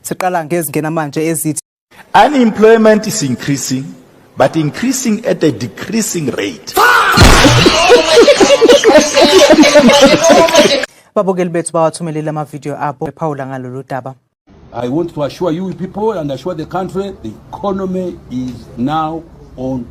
Siqala ngezingena manje ezithi Unemployment is increasing, but increasing at a decreasing rate. Babukeli bethu bawathumelele amavidiyo abo ephawula ngalolu daba. I want to assure you people and assure the country the economy is now on.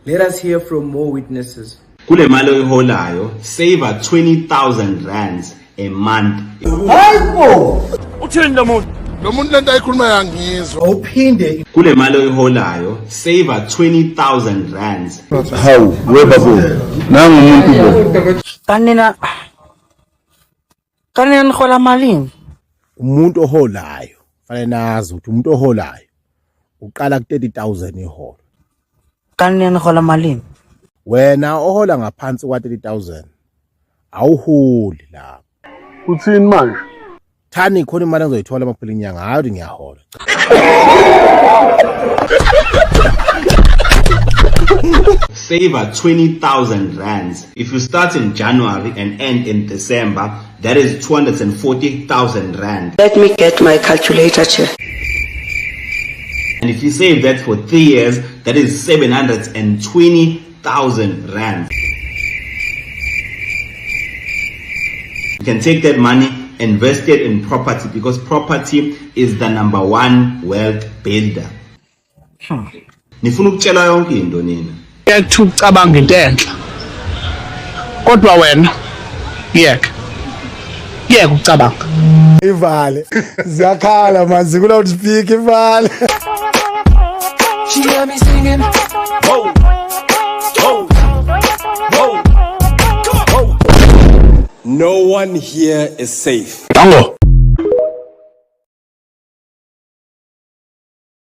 Let us hear from more witnesses. Kule mali oyiholayo, save 20,000 rands a month. Lo muntu lento ayikhuluma yangizwa. Awuphinde. Kule mali oyiholayo, save 20,000 rands. Hawu, webabo. Nangu umuntu bo. Kanina kanina nihola malini? Umuntu oholayo fanele nazi ukuthi umuntu oholayo uqala ku 30,000 iholo. Kanina nihola malini? Wena ohola ngaphansi kwa 30,000 awuholi lapho. Uthini manje? Thani khona imali engizoyithola makuphela inyanga, hayi ukuthi ngiyahola. Save 20,000 rands. If you start in January and end in December, that is 240,000 rand. Let me get my calculator, chair. And if you save that for 3 years, that is 720,000 rand. You can take that money, invest it in property, because property is the number one wealth builder. Nifuna ukutshelwa yonke into nina. Kuyakuthi ucabanga into enhle, kodwa wena yeke yeke ukucabanga. Ivale. Ziyakhala manje ku loudspeaker ivale. She got me singing. Whoa, whoa, whoa, whoa. No one here is safe. Dango.